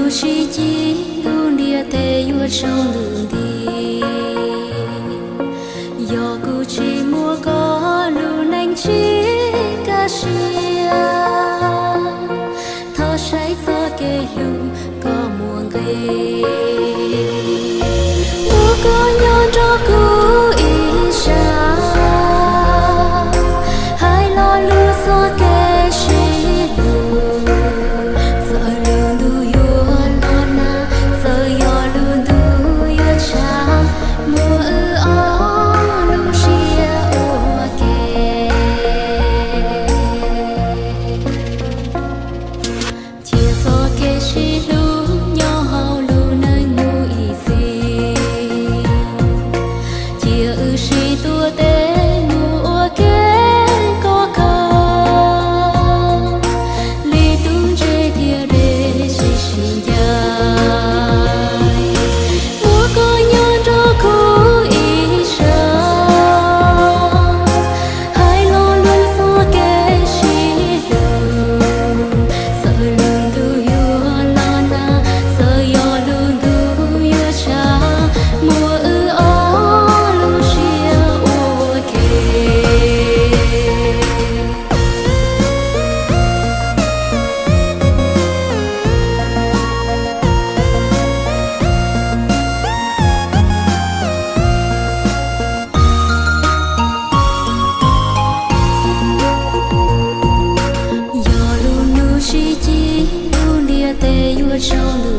Lub sib cim lub ntiaj teb yuav tsaus ntuj nti, yog kuv tsis muaj koj lub neej tsis kaj siab. Thov saib txoj kev hlub koj muaj nqis, muab koj nyob nrog kuv ib sab, hais lo lus txoj kev sib hlub. Txawm lub ntuj yuav los nag, txawm yog lub ntuj yuav tshav, muaj wb ob lub siab ua ke. Cia txoj kev sib hlub nyob hauv lub neej mus ib txhis, cia wb sib tuav tes mus ua ke koj koj, li tub ntse thiab dej sib sib ncaim. Muab koj nyob nrog kuv ib sab, hais lo lus txoj kev sib hlub. Txawm lub ntuj yuav los nag, txawm yog lub ntuj yuav tshav, muaj wb ob lub siab ua ke. Yog lub ntuj sib cim, lub ntiaj teb yuav tsaus ntuj